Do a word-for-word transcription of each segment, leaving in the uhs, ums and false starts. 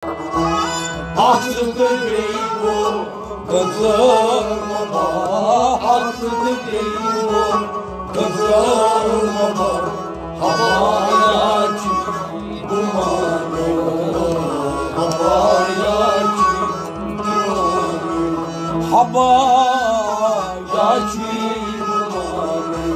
اکھ زٕ تہٕ بیٚیہِ گوٚو، کٔژَل مبا، اکھ زٕ تہٕ بیٚیہِ گوٚو، کٔژَل مبا۔ ہوایا چی گُمانہٕ، ہوایا چی گُمانہٕ، ہوایا چی گُمانہٕ۔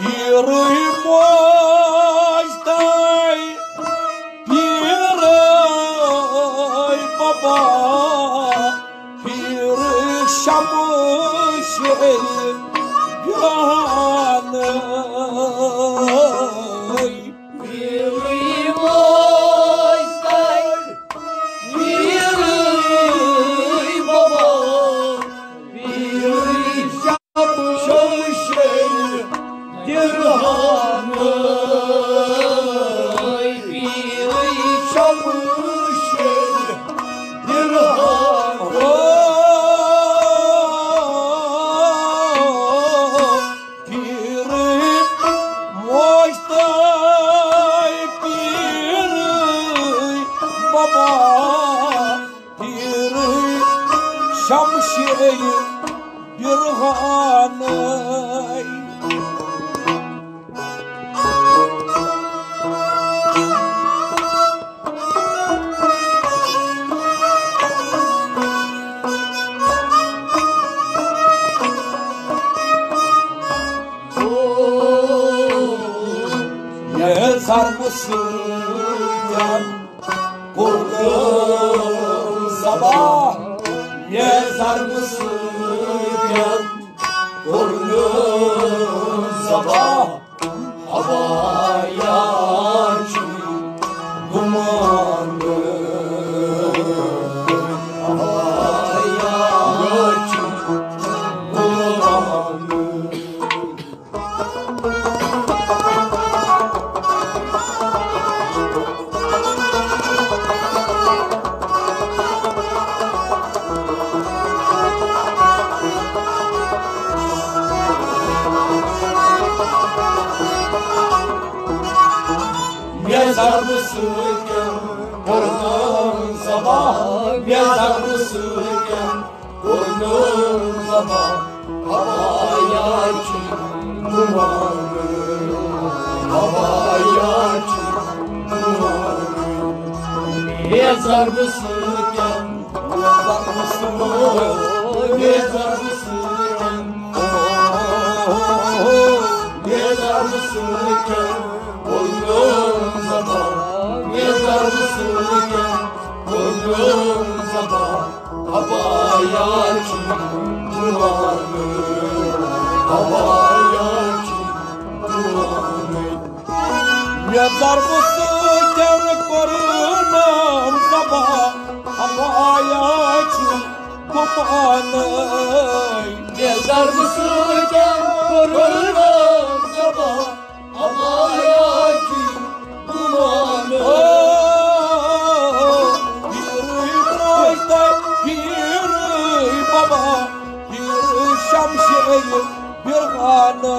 پیٖرٕے موج تہٕ پیٖرٕے ببا، پیٖرٕے شمشیر بیانٕے۔ پیٖرٕے موج تہٕ پیٖرٕے ببا، پیٖرٕے شمشیر درہانٕے، پیٖرٕے شمشیر درہانٕے۔ پیٖرٕے موج تہٕ پیٖرٕے ببا، پیٖرٕے شمشیر برہانٕے۔ مےٚ ضربہٕ سۭتۍ کوٚرنم ذبح، مےٚ ضربہٕ سۭتۍ کوٚرنم ذبح۔ ہوایا چی گُمانہٕ، ہوایا چی گُمانہٕ۔ مےٚ ضربہٕ سۭتۍ کوٚرنم ذبح، مےٚ ضربہٕ سۭتۍ کوٚرنم ذبح۔ ہوایا چی گُمانہٕ، ہوایا چی گُمانہٕ۔ مےٚ ضربہٕ سۭتۍ، مےٚ ضربہٕ سۭتۍ، مےٚ ضربہٕ سۭتۍ، مےٚ ضربہٕ سۭتۍ کوٚرنم ذبح، مےٚ ضربہٕ سۭتۍ کوٚرنم ذبح۔ ہوایا چی گُمانہٕ، ہوایا چی گُمانہٕ۔ مےٚ ضربہٕ سۭتۍ کوٚرنم ذبح، ہوایا چی گُمانہٕ۔ مےٚ ضربہٕ سۭتۍ کوٚرنم ذبح، ہوایا چی گُمانہٕ۔ او، پیٖرٕے موج تہٕ پیٖرٕے ببا، پیٖرٕے شمشیر برہانٕے،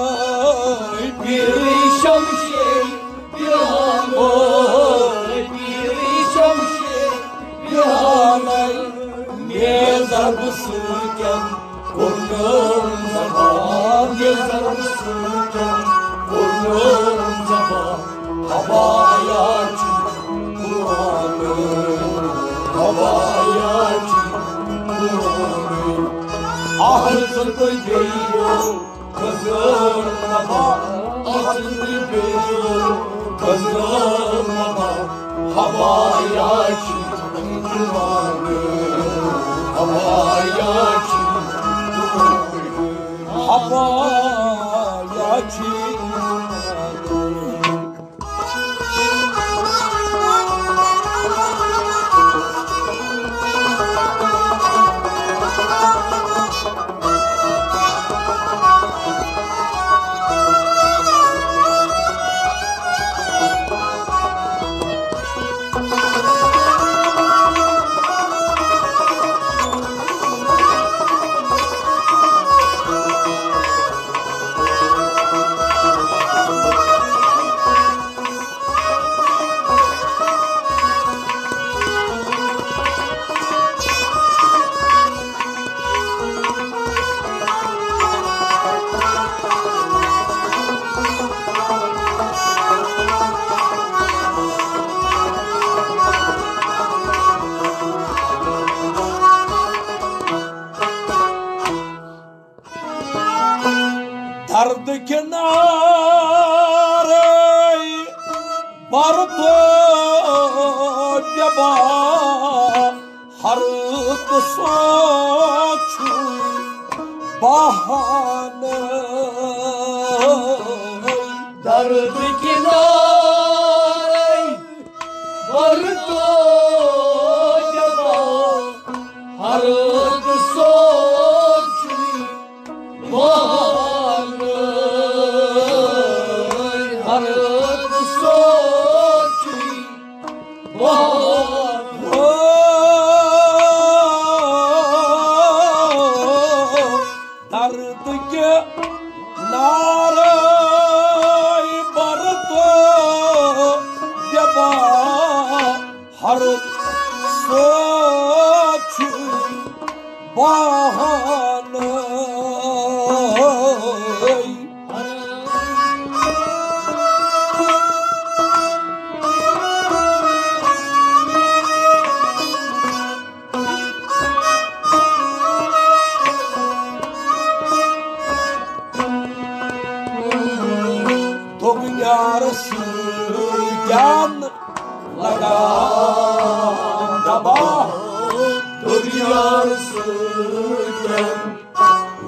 پیٖرٕے شمشیر برہانٕے، پیٖرٕے شمشیر برہانٕے۔ مےٚ ضربہٕ سۭتۍ کوٚرنم ذبح، مےٚ ضربہٕ سۭتۍ کوٚرنم ذبح۔ ہوایا چی گُمانہٕ، ہوایا چی گُمانہٕ۔ اَہَن سا تہٕ بیٚیہِ گوٚو خٔزٕر نبا، اَہَن سا تہٕ بیٚیہِ گوٚو خٔزٕر نبا، ہوایا چھِ جوان، ہوایا چھِ جوان، ہوایا چھِ جوان۔ درد کہِ نارے بر تو جبا، ہر تو سوچ بہانہٕ۔ درد کہِ نارے بر تو جبا، ہر تو سوچ بہانہٕ، ہر سوچی بہانہٕ۔ درد کہِ نارے بر تو جبا، ہر سوچ بہانہٕ۔ دوٚپُن یارس سۭتۍ لگان دبا، دُنیاہَس سۭتۍ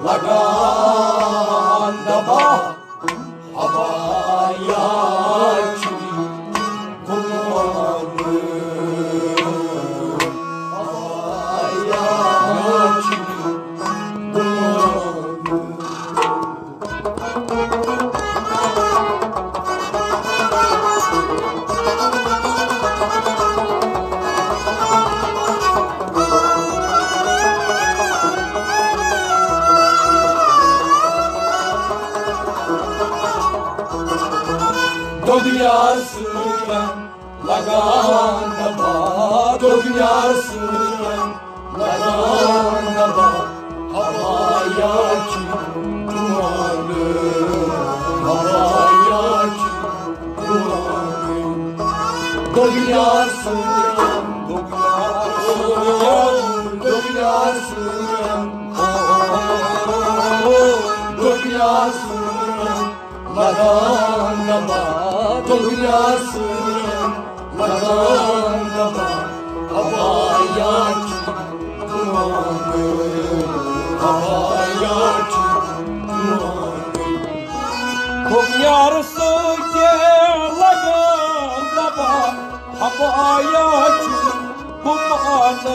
لگان دبا، ہوایا چھُ غلام، ہوایا چھُ غلام۔ دُنیاہَس سۭتۍ لگان دبا، دُنیاہَس سۭتۍ لگان دبا، ہوایا چھُ غلام، ہوایا چھُ غلام۔ دُنیاہَس سۭتۍ، دُنیاہَس سۭتۍ، دُنیاہَس سۭتۍ، دُنیاہَس سۭتۍ لگان دبا، دُنیاہَس سۭتۍ لگان دبا، ہوایا چھُ غلام، ہوایا چھُ غلام۔ دُنیاہَس سۭتۍ لگان دبا، ہوایا چھُ غلام۔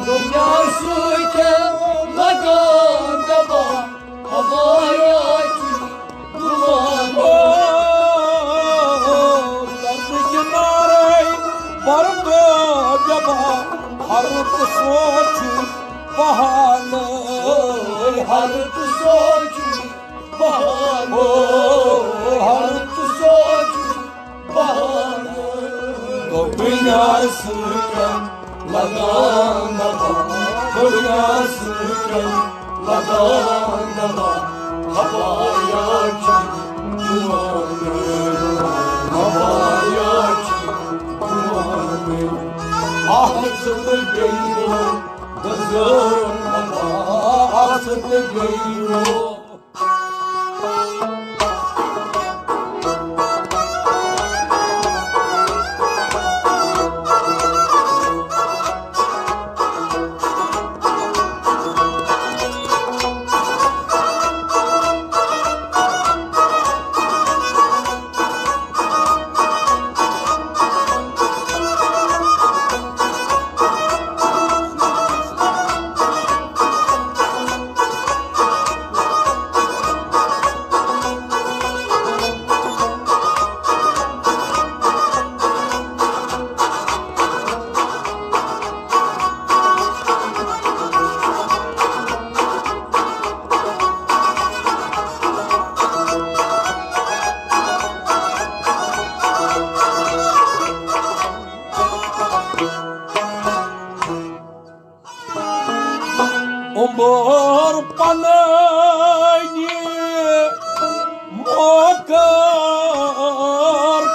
دُنیاہَس سۭتۍ لگان دبا، ہوایا چھُ غلام۔ او، درد کہِ نارے بر تو جبا، ہر تو سوچ بہانہٕ، ہر تو سوچ بہانہٕ، او، ہر تو سوچ بہانہٕ۔ دُنیاہَس سۭتۍ لگان دبا، دُنیاہَس سۭتۍ لگان دبا، ہوایا چھُ غلام، ہوایا چھُ غلام۔ اَہَن سا تہٕ بیٚیہِ گوٚو غزل دبا۔ عمر پننی مۄکر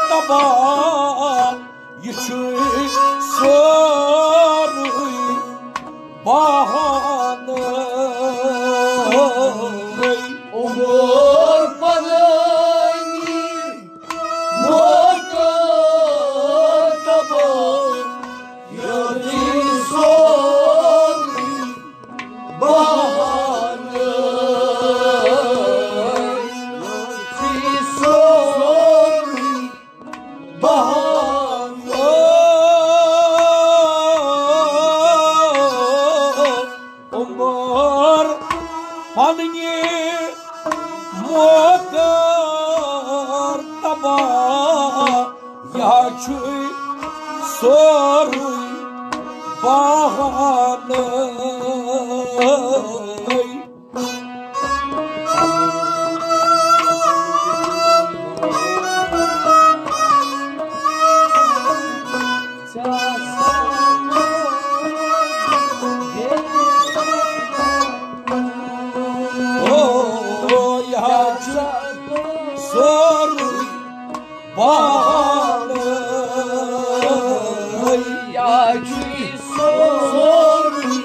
تباہ، یہِ چھُے سورُے بہانَے۔ عمر پننی مۄکر تباہ، یہِ چھُے سورُے بہانَے، یہِ چھُے سورُے بہانَے۔ عمر پننی مۄکر تباہ، یہِ چھُے سورُے بہانَے۔ او، یہِ چھُ سورُے بہانَے، یہِ چھُ سورُے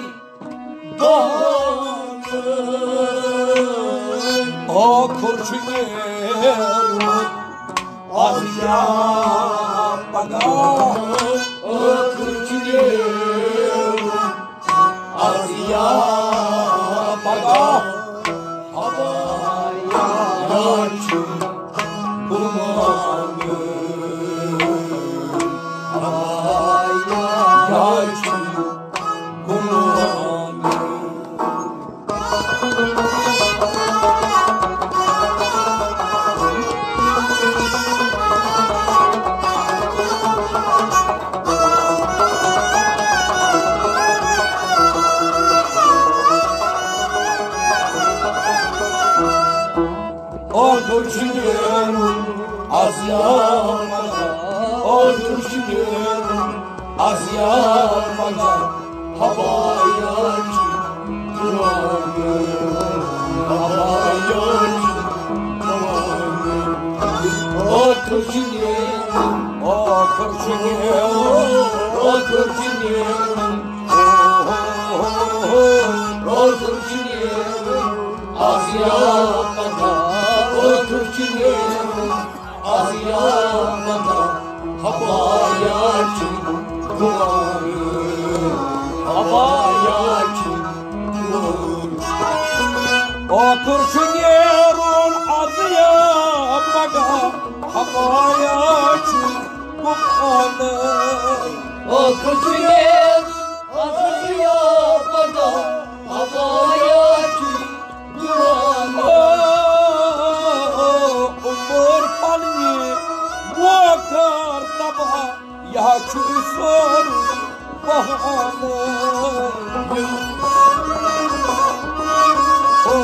بہانَے۔ ٲخٕر چھُ نیرُن از یا پگاہ، ٲخٕر چھُ نیرُن از یا پگاہ، ہوا یا چھُ گُمانہٕ، ہوا یا چھُ گُمانہٕ۔ ٲخٕر چھُ نیرُن از یا پگاہ، ٲخٕر چھُ نیرُن از یا پگاہ، ہوا یا چھُ گُمانہٕ، ہوا یا چھُ گُمانہٕ۔ ٲخٕر چھُ نیرُن، ٲخٕر چھُ نیرُن، ٲخٕر چھُ نیرُن، ٲخٕر چھُ نیرُن از یا پگاہ، ٲخٕر چھُ نیرُن از یا پگاہ، ہوا یا چھُ گُمانہٕ، ہوا یا چھُ گُمانہٕ۔ ٲخٕر چھُ نیرُن از یا پگاہ، ہوا یا چھُ گُمانہٕ۔ ٲخٕر چھُ نیرُن از یا پگاہ، ہوا یا چھُ گُمانہٕ۔ او، عمر پننی مۄکر تباہ، یہِ چھُے سورُے بہانہٕ۔ او،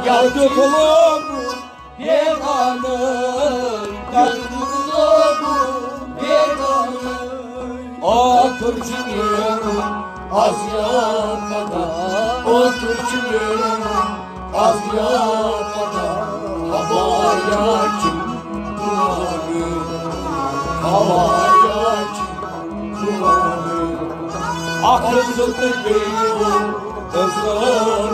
یہِ دیُت لوگُن بیگانہٕ، یہِ دیُت لوگُن بیگانہٕ۔ ٲخٕر چھُ نیرُن از یا پگاہ، ٲخٕر چھُ نیرُن از یا پگاہ، ہوا یا چھُ گُمانہٕ، ہوا یا چھُ گُمانہٕ۔ اکھ رٕژ تہٕ بیٚیہِ ووٚن، تہٕ زٲر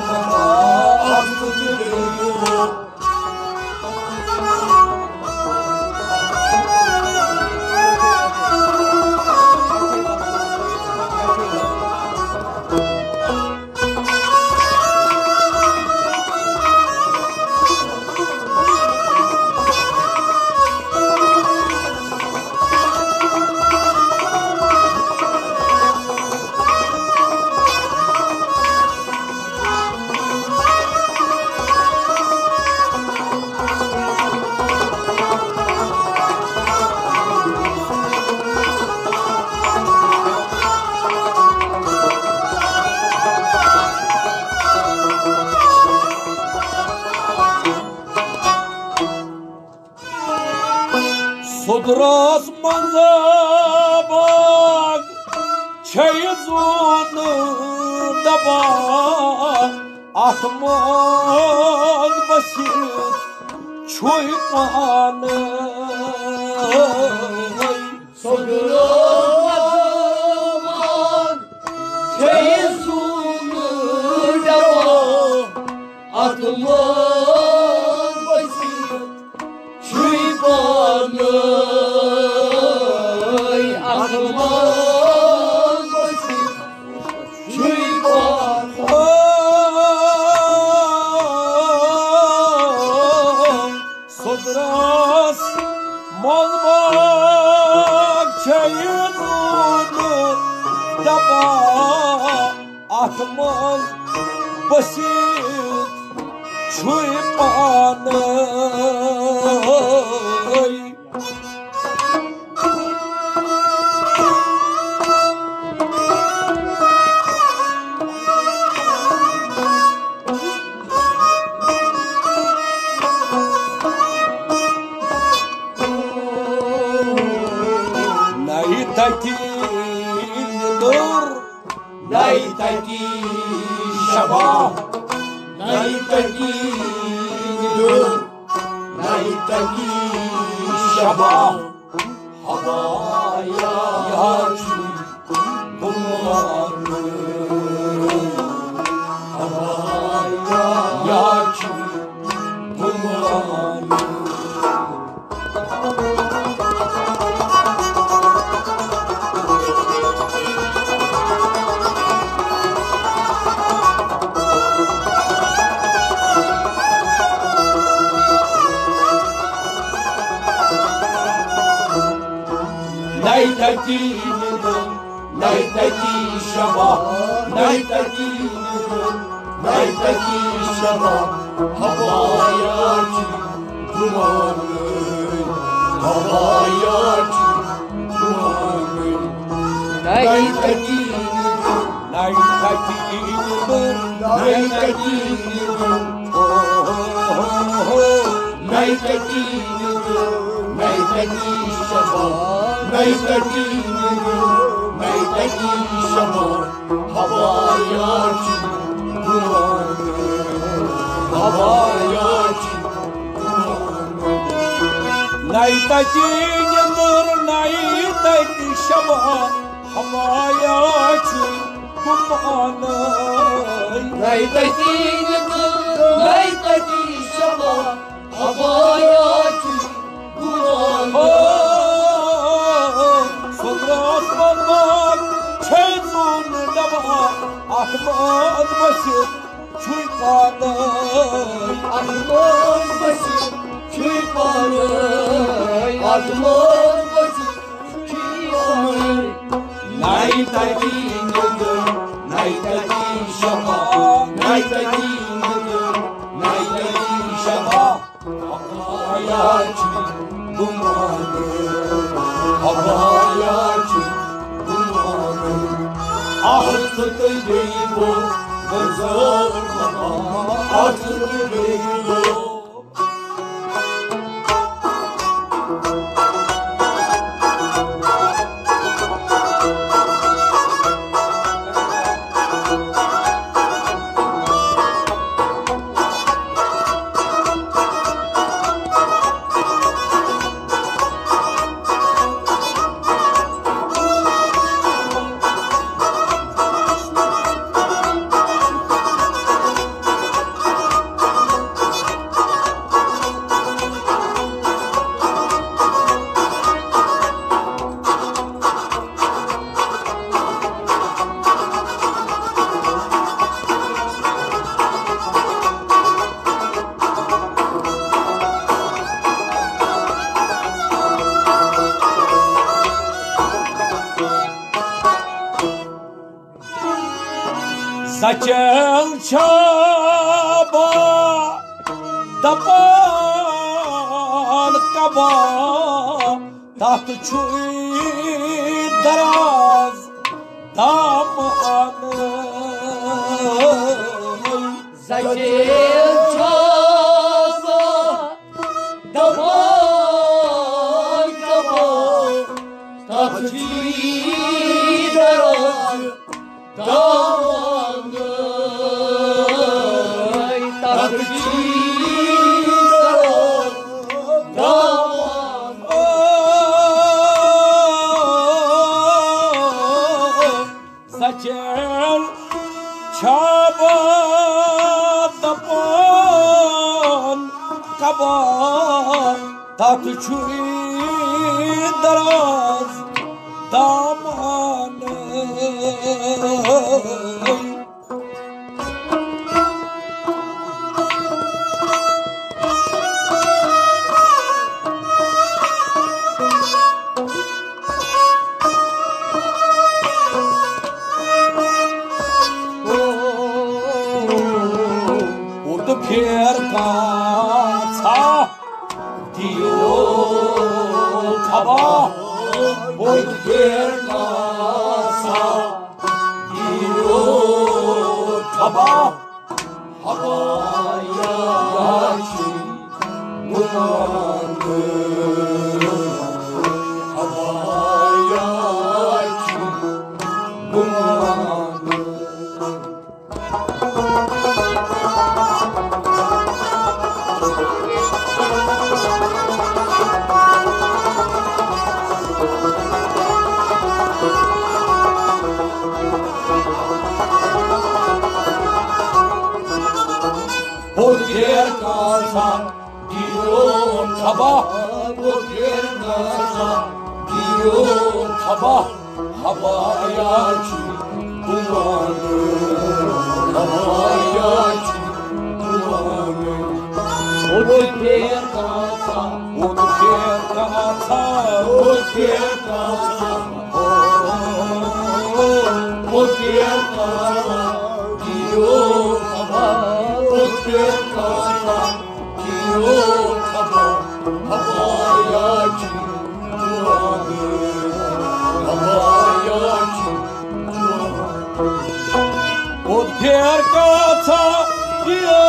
راز منٛز باغ چھے زوٗنہٕ دبان، اتھ منٛز بٔسِتھ چھُے پانہٕ۔ سُدرو چھے زوٗنہٕ دبان، اتھ منٛز بٔسِتھ چھُے پانَے، اتھ منٛز بٔسِتھ چھُے پانَے۔ سُدرس منٛز باغ چھے زوٗنہٕ دبان، اتھ منٛز بٔسِتھ چھُے پانَے۔ نَیہِ تَتہِ نِندٕر، نَیہِ تَتہِ شباب، نَیہِ تَتہِ نِندٕر، نَیہِ تَتہِ شباب۔ ہوا یار چھُ گُمانہٕ، ہوا یار چھُ گُمانہٕ۔ نَیہِ تَتہِ نِندٕر، نَیہِ تَتہِ شباب، نَیہِ تَتہِ نِندٕر، نَیہِ تَتہِ شباب۔ ہوا یار چھُ گُمانہٕ، ہوا یار چھُ گُمانہٕ۔ نَیہِ تَتہِ نِندٕر، نَیہِ تَتہِ نِندٕر، نَیہِ تَتہِ نِندٕر۔ نَیہِ تَتہِ نِندٕر، نَیہِ تَتہِ شباب، نَیہِ تَتہِ نِندٕر، نَیہِ تَتہِ شباب۔ ہوا یار چھُ گُمانہٕ، ہوا یار چھُ گُمانہٕ۔ نَیہِ تَتہِ نِندٕر، نَیہِ تَتہِ شباب، ہوا یار چھُ گُمانہٕ۔ نَیہِ تَتہِ نِندٕر، نَیہِ تَتہِ شباب، ہوا یار چھُ گُمانہٕ۔ او، سُدرس منٛز باغ چھے زوٗنہٕ دبان، اتھ منٛز بٔسِتھ چھُے پانَے۔ اتھ منٛز بٔسِتھ چھُے پانَے، اتھ منٛز بٔسِتھ چھُے پانَے۔ نَیہِ تَتہِ نِندٕر، نَیہِ تَتہِ شباب، نَیہِ تَتہِ نِندٕر، نَیہِ تَتہِ شباب۔ ہوا یار چھُ گُمانہٕ، ہوا یار چھُ گُمانہٕ۔ اکھ ژٕ تہٕ بیٚیہِ بہٕ، گُلزار بابا، اکھ ژٕ تہٕ بیٚیہِ بہٕ۔ زچل چھا با دپان کبا، تتھ چھُے دراز دامانہٕ۔ زچل چھا با دپان کبا، سچل چھابا دپان کبا تتھ چھُے دراز دامانٕے۔ پھیر کانٛژھا دِیو تھبا، پھیر کانٛژھا دِیو تھبا، ہوایا چھِ گُمان، ہوایا چھِ گُمان۔ پھیر کانٛژھا دِیو تھبا، پھیر کانٛژھا دِیو تھبا، ہوایا چھِ گُمان، ہوایا چھِ گُمان۔ پھیر کانٛژھا، پھیر کانٛژھا، پھیر کانٛژھا، پھیر کانٛژھا دِیو تھبا، پھیر کانٛژھا دِیو تھبا، ہوایا چھِ گُمان، ہوایا چھِ گُمان۔ پھیر کانٛژھا دِیو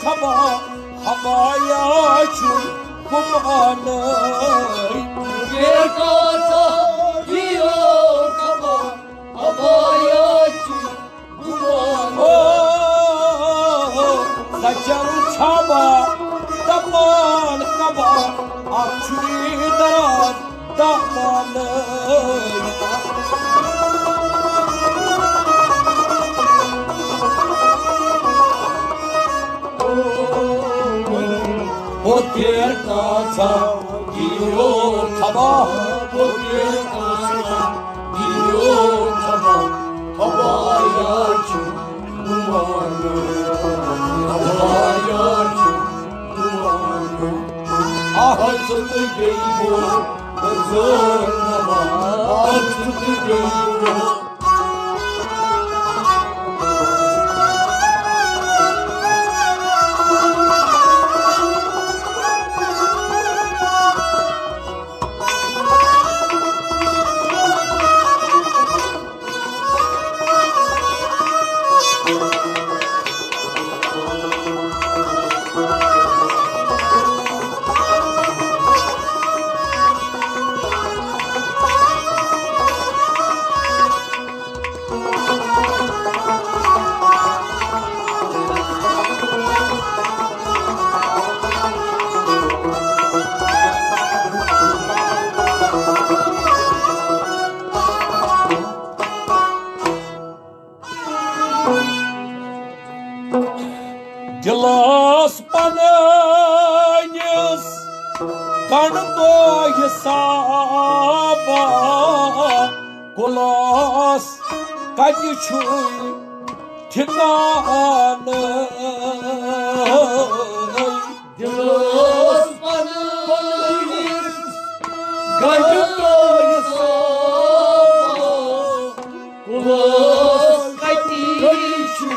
تھبا، ہوایا چھِ گُمان۔ پھیر کانٛژھا دِیو تھبا، ہوایا چھِ او، سچل چھابا دپان کبا، اکھ چھُے دراز دامانٕے۔ پھیر کانٛژھا دِیو تھبا، پھیر کانٛژھا دِیو تھبا، ہوایا چھِ گُمان، ہوایا چھِ گُمان۔ اکھ ژٕ تہٕ بیٚیہِ بہٕ، زٲر نبا، اکھ ژٕ تہٕ بیٚیہِ بہٕ۔ دِلس پننِس گنڈٕ حسابا، کُلس کتہِ چھُے ٹھکانہٕ؟ دِلس پننِس گنڈٕ حسابا، کُلس کتہِ چھُے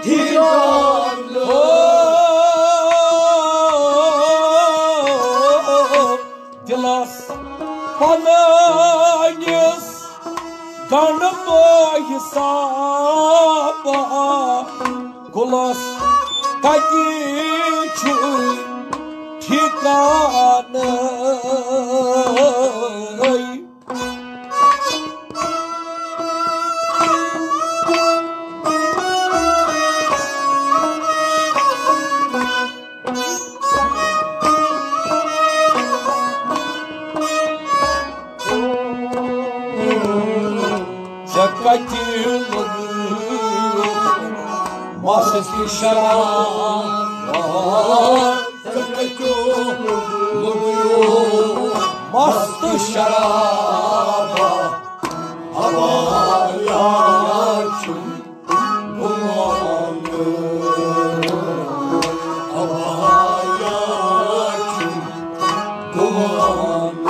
ٹھکانہٕ؟ دِلس پننِس گنڈٕ حسابا، کُلس کتہِ چھُے ٹھکانہٕ؟ مست شراب، ژےٚ کتہِ لوٚبیو؟ مست شراب، ہوایا چھُ گُمانہٕ، ہوایا چھُ گُمانہٕ۔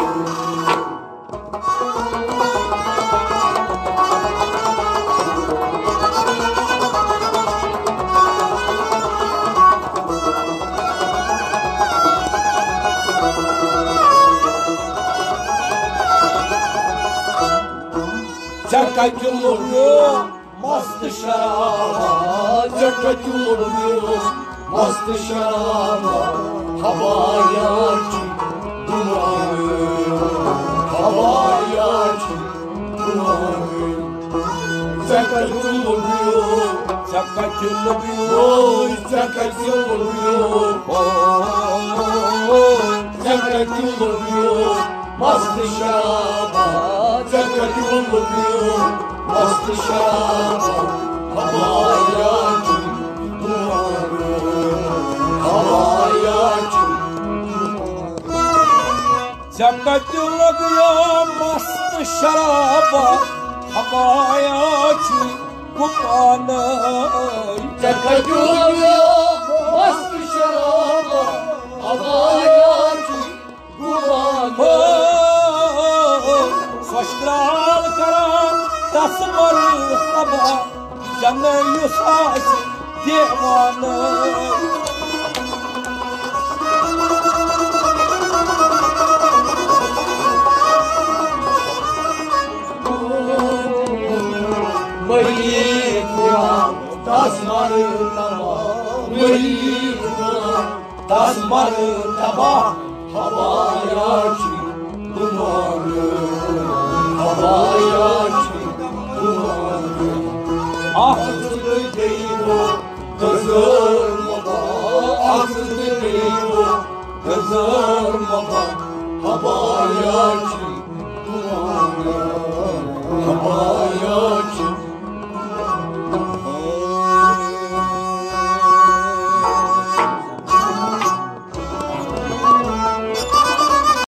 ژےٚ کتہِ لوٚبیو مست شراب، ژےٚ کتہِ لوٚبیو مست شراب، ہوایا چھُ گُمانہٕ، ہوایا چھُ گُمانہٕ۔ ژےٚ کتہِ لوٚبیو، ژےٚ کتہِ لوٚبیو، ژےٚ کتہِ لوٚبیو، ژےٚ کتہِ لوٚبیو مست شرابا، ژےٚ کتہِ لوٚبیو مست شرابا، ہوایا چھُ گُمانہٕ، ہوایا چھُ۔ ژےٚ کتہِ لوٚبیو مست شرابا، ہوایا چھُ گُمانہٕ۔ ژےٚ کتہِ لوٚبیو مست شرابا، ہوایا چھُ گُمانہٕ۔ ہو، سۄ چھِ درٛال کران تس مرحبا، جنہٕ یُس آسہِ دیوانہٕ۔ مٔری خدا تس مرحبا، مٔری خدا تس مرحبا، ہوایا چھُ گُمانہٕ، ہوایا چھُ گُمانہٕ۔ اکھ زٕ تہٕ بیٚیہِ گوٚو گُزر مبا، اکھ زٕ تہٕ بیٚیہِ گوٚو گُزر مبا، ہوایا چھُ